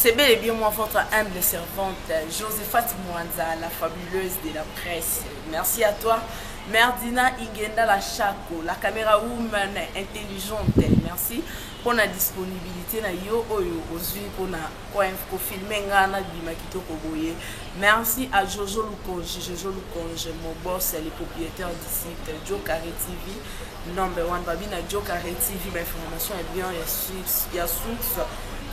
C'est bel et bien moi, votre humble servante, Josephat Mwanza, la fabuleuse de la presse. Merci à toi, Merdina Igenda la Chaco, la caméra woman intelligente. Merci pour la disponibilité na yo oyo ozui pour na ko filmer nga na bima kitoko boye. Merci à Jojo Lukonge, Jojo Lukonge, mon boss, le propriétaire du site Joe Carré TV. Number one, Babina Joe Carré TV, ma information est bien, il y a source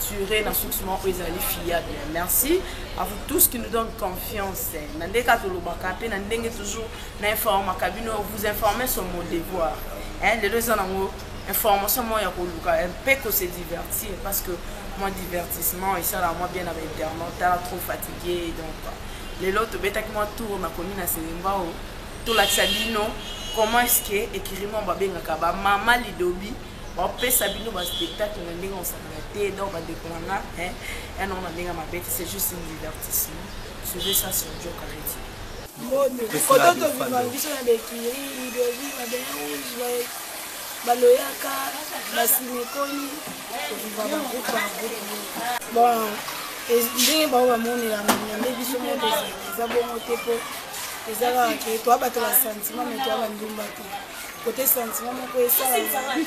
turé na source moko ezali fiable. Merci à vous tous qui nous donnent confiance. Na ndeka tolobaka pe na ndenge toujours na informaka bino, vous informer sur mon devoir. Hein, lelo eza nango information moko ya koluka un peu ko se divertir parce que moi divertissement esalaka mwa bien na bainternet tala trop fatigué. Donc lelo tobetaki mwa tour na komi na Selembao, tolakisa bino comment est-ce que écurie moko babengaka bamama Lidobi bapesa bino baspectacle na ndenge osakana te. Donc bandeko na nga, yanango na ndenge mabe te, c'est juste une divertissement. Suivez ça sur Joe Carré TV. Koto tovivaka biso na baécurie Lidobi, babérets rouges, baloyaka, basimekoli, toviva bagroupe bagroupe. Bon, ndenge bango bamonela na nde biso moko eza bongo te, mpo eza kaka ke toa bato basentiment, mais toa bandumba te. Kote sentiment moko esalaka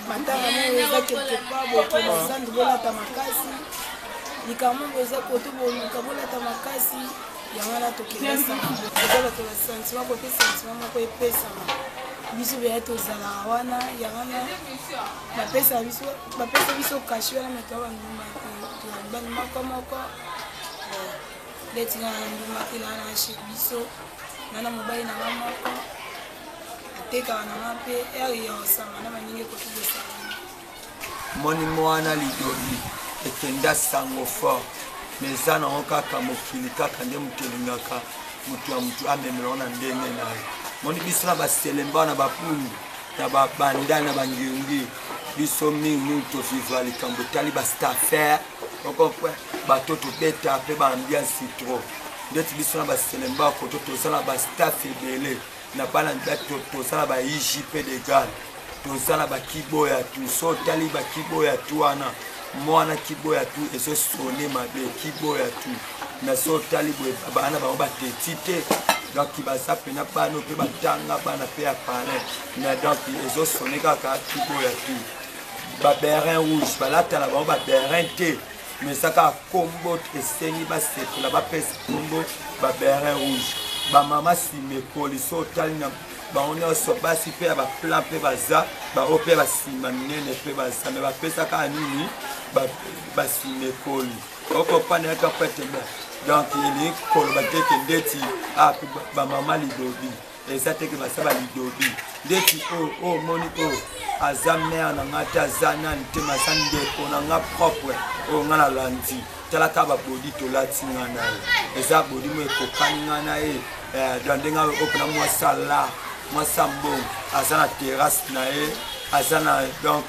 matanga moko eza quelque part, bokende zandu bolata makasi, likambo moko eza kote boluka bolata makasi. Yango wana tokendesa eza bato basentiment, kote sentiment moko epesama biso beya tozalaka wana. Yango wana bapesa biso, bapesa biso cachet wana, mais toa bandumba te, tozali moko moko. Ndeti nga na ndumba te, naa na chez biso nga na mobali na nga moko atekaka na nga mpe ere ya osanga na baningi ekoki kosangana. Moni mwana Lidobi ekenda sango fort, mais eza nango kaka mokili, kaka nde moto elingaka moto ya motu amemelango na ndenge na ye. Moni biso na baselemba, na bapundu, na babanda, na bangengi, biso mingimingi tovivra likambo etali bastaffaire okompe bato tobeta mpe baambiance trop. Ndeti biso na baselemba koto toza na bastaff ebele na bana, toza na ba IGP de gale, toza na bakiboya tu. So otali bakiboya tu wana, mwana kiboya tu ezosone mabe, kiboya tu na so otali boye, bana bango bateti te. Donc baza mpena bana mpe batanga, bana mpe ya palin, mais donc ezosone kaka kiboya tu. Babérets rouges balata na bango babérets te, mais eza kaka kombo esengi basepela, bapesa kombo babérets rouges. Bamama simekoli, so otali na bango nyonso, basi mpe ya baplan mpe baza, baoyo mpe ya basima minene mpe baza, mais bapesa kaka nini? Basimekoli okopana yaka pete. Donc elingi koloba te ke ndeti bamama Lidobi eza teke baza balidobi. Ndeti oyo oyo omoni oyo aza mare na nga te, aza nani te, mais aza ndeko na nga propre oyo nga nalandi. Talaka babodi tolati nga na ye, eza bodi mo ekokani nga na ye. Donc ndenge oyo mpena mwasi ala mwasi ya mbongo aza na terrasse na ye, aza na, donc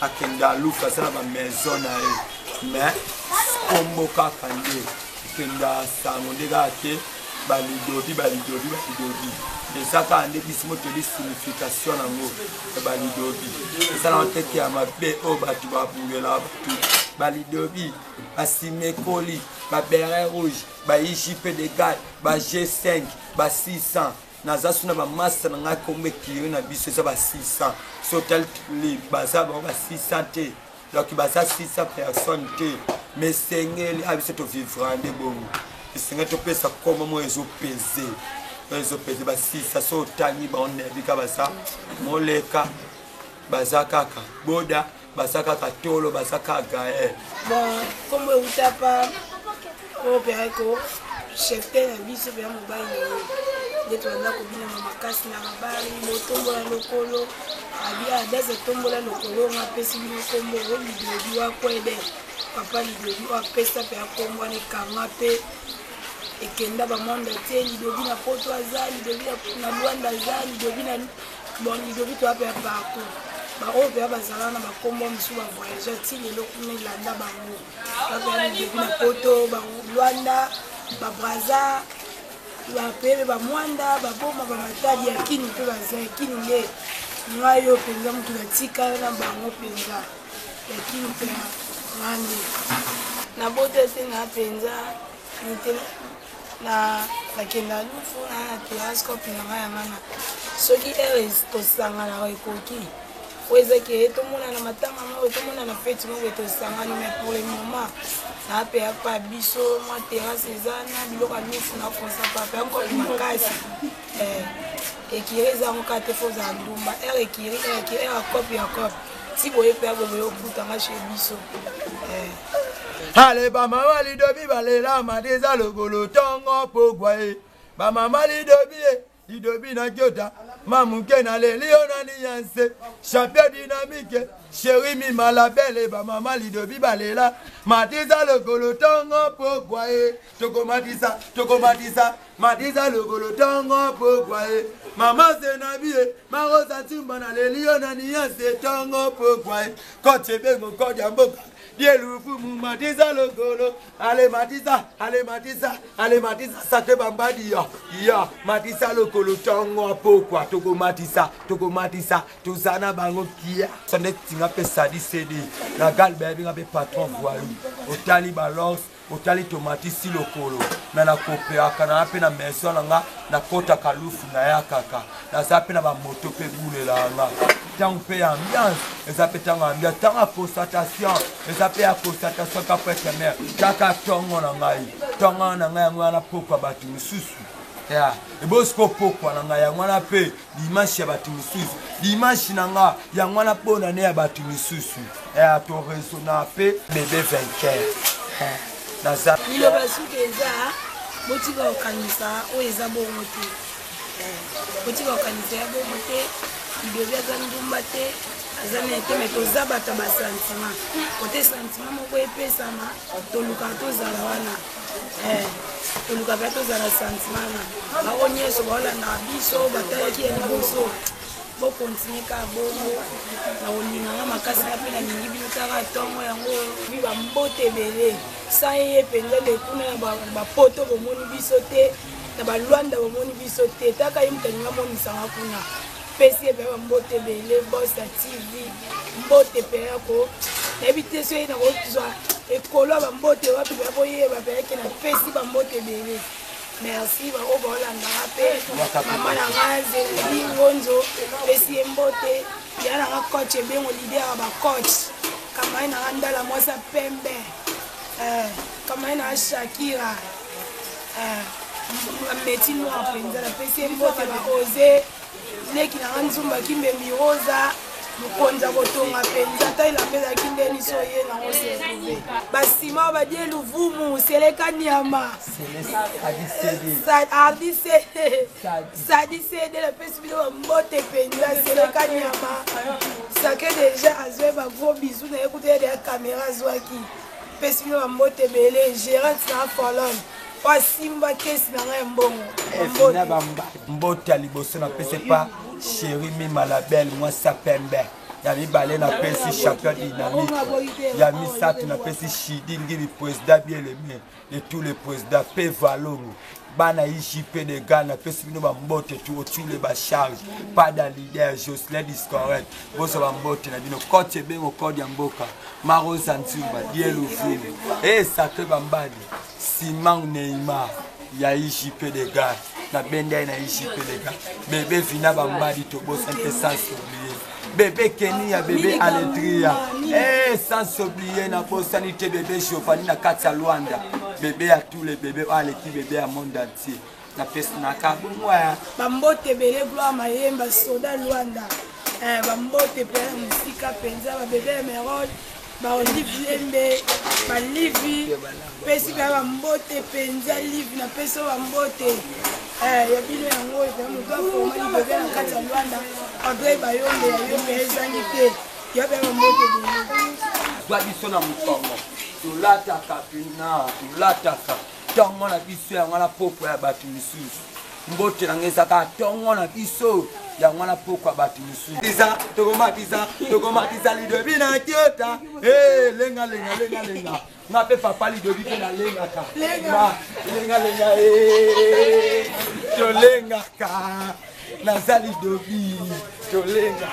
akende aluka, aza na bamaison na ye, mais kombo kaka nde ekenda sango nde kaka te balidobi, balidobi, balidobi. Eza kaka nde biso mo toyebi signification nango ya balidobi. Eza nango teke ya mabe oyo bato babungelaka bato balidobi, basimekoli, babérets rouges, ba IGP de gal, ba G5, ba 600. Naza so na bamaster na ngai, kombo écurie na biso eza ba 600. So otali baza bango ba 600 te, donc baza 600 personnes te, mais esengeli a biso tovivra nde bongo. Esengeli topesa kombo moko ezopese, oyo ezopese ba 600. So otangi bango, nayebi ka baza moleka, baza kaka boda, baza kaka tolo, baza kaka gael. Bon, kombo euta pa oyo mpe chef te na biso mpe ya mobali na ye nde tobanda kobinama makasi na babari, botombola lokolo abi adaze atombola lokolo. Nga apesi bino kombo o Lidobi wa kwede, papa Lidobi oyo apesa mpe akombo wana ekanga mpe ekenda bamonde te. Lidobi na Poto aza, Lidobi na Lwanda aza, Lidobi na, bon, Lidobi toya mpe ya partout. Baoyo mpe bazala na bakombo mosusu bavoyage ti lelo kuna elanda bango bapeya Lidobi na Poto, Lwanda, Babraza, bapebe, bamwanda, baboma, bamatadi ya Kini mpe baza ya Kini. Nde ngai oyo mpenza motu natikala na bango mpenza ya Kini mpe nga nde. Nabota te na mpenza na nakenda lufu na na terrasse cope na ngai yanga na soki heure tosanganaka ekoki oyo eza ke tomonana matanga moko tomonana feti moko tosangani mais pour le moment na pe apa biso mwa terrasse eza na biloko ya lufu na fonsa papa ya kope makasi eh, ekiri eza yango kaka te fo ozala ndumba heure ekiri heure ekiri heure ya cope ya cope ti boye mpe ya boye okutanga chez biso eh. Ale bamama lidobi balela madiza lokolo ntongo pokwa ye bamama lidobi ye lidobi na kiota mamuke na leli yo na niyanse champion dynamique sheri mima la belle bamama lidobi balela madiza lokolo ntongo pokwa ye tokomatisa tokomatisa madiza lokolo ntongo pokwa ye mama zenabi ye marosa ntumba na leli yo na niyanse ntongo pokwa ye kote ebengo kode ya mboka dielufumu matisa lokolo ale matisa ale matisa ale matisa sake bambadi ya ya matisa lokolo ntongo pokwa tokomatisa tokomatisa toza na bango kia sande tinga mpe sadi cd na gal bayebi nga mpe patron voyou otali balors otali tomatisi lokolo me nakopeaka na mpe na maison na nga nakotaka lufu nayakaka naza mpe na bamoto mpe ebulelaka nga ntango mpe ya ambiance eza mpe ntango ya ambiance ntango ya constatation eza mpe ya constatation ka prêtre mare kaka ntongo na ngai ntongo na ngai yango wana pokwa bato mosusu ya ebosi kopokwa na ngai yango wana mpe dimanche ya bato misusu dimanche na nga yango wana mpo na ne ya bato misusu ya toresona mpe bebe vainqueur eh, naza liloba suki eza botika kokanisa oyo eza bongo te eh, botika kokanisa ya bongo te lidobi aza ndumba te aza nini te me toza bato ya basentiment kote sentiment moko epesama tolukaka tozala wana Eh, toluka mpe tozala sentiment na bango nyonso baolandaka biso batalaki ya liboso bokontinue kaka bongo na kolinganga makasi nga mpe nalingi bino taka ntongo yango bi bambote ebele san ye mpenza nde kuna na bapoto bomoni biso te na balwanda bomoni biso te taka ye moto alingi amonisanga kuna pesi ye mpe bambote ebele bos ya tv mbote mpe yako nayebi te soki nakozwa ekolo ya bambote wapi mpe boyeba mpe yake napesi bambote ebele merci baoyo baolandaka mpe mama na nga zelebi ngonzo pesi ye mbote ya na nga coach ebengo leader ya bacoach kamai na nga ndala mwasi ya pembe eh, kamai na nga shakira eh, meti noir mpenza napesi ye mbote baoze leki na nga nzumba kimbembi rosa mokonzi ya kotonga mpenza ata elamba ezalaki ndeni so ye nango seretrouve basima badie luvumu seleka nyama sadi cd napesi bino bambote mpenza seleka nyama sake deja azwi bagros bisou na ye kutu ye deya kamera azwaki pesi bino bambote ebele gérante na falone po asimba kesi na ngai ya mbongo mbote ya liboso napesi pa chéri mima la belle mwasi ya pembe ya mibale napesi champion dynamique ya misato napesi shidi ngili président bien aimé de tous les présidents pe valongo bana igp de ghana napesi bino bambote tu otule bacharge pada leader jocelyn discorel bozwa bambote na bino cote ebengo code ya mboka marosa nzumba dieluvulu e sacre bambadi simang neymar ya igp de gare nabenda ye na igp de gare bebe vina bambadi tobosani te sans oublier bebe kenia bebe aletria eh, sans oublier nabosani te bebe giovanni na kati ya luanda bebe ya tous les bebe oyo aleki bebe ya monde entier napesi naka bongo ya bambote ebele gloire mayemba soda luanda eh, bambote mpe mosika mpenza babebe ya merode baolive lembe balivi pesi mpe bambote mpenza live napesi oyo bambote eh, ya bino yango oyo mpe moto afoma libebe na kati ya lwanda andre bayombe ya yo mpe ezangi te ya mpe bambote ebele zwa biso na mokongo tolataka pena tolataka ntongo na biso yango wana poko ya bato misusu mbote na ngai ezaka ntongo na biso yango wana poko ya bato misusu tisa tokomatisa tokomatisa lidobi na kiota eh, lenga lenga lenga lenga nga mpe papa lidobi mpe nalengaka lenga lenga eh, tolengaka naza lidobi tolengaka.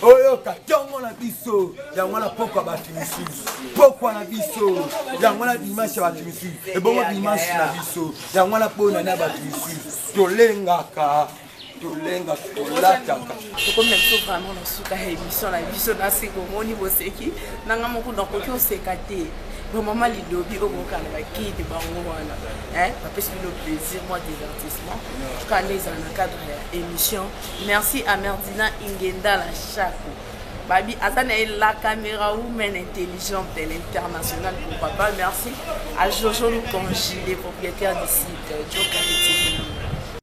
Oyoka ntongo na biso yango wana pokwa bato misusu, pokwa na biso yango wana dimanche ya bato misusu, ebongo dimanche na biso yango wana mpona na bato misusu tolengaka, tolengaka, tolataka. Tokomi na biso vraiment na suka ya émission na biso. Naseka, omoni boseki nanga moko, nakoki oseka te. Bamama Lidobi oyo bokana bakide bango wana, bapesi bino plaisir, mwa divertissement tuka nde ezala na cadre ya émission. Merci à Merdina Ingendala Chako Babi aza na ye, la caméra woman intelligente de l'international, pourquoi pas. Merci à Jojo Lukanji, le propriétaire du site Joe TV.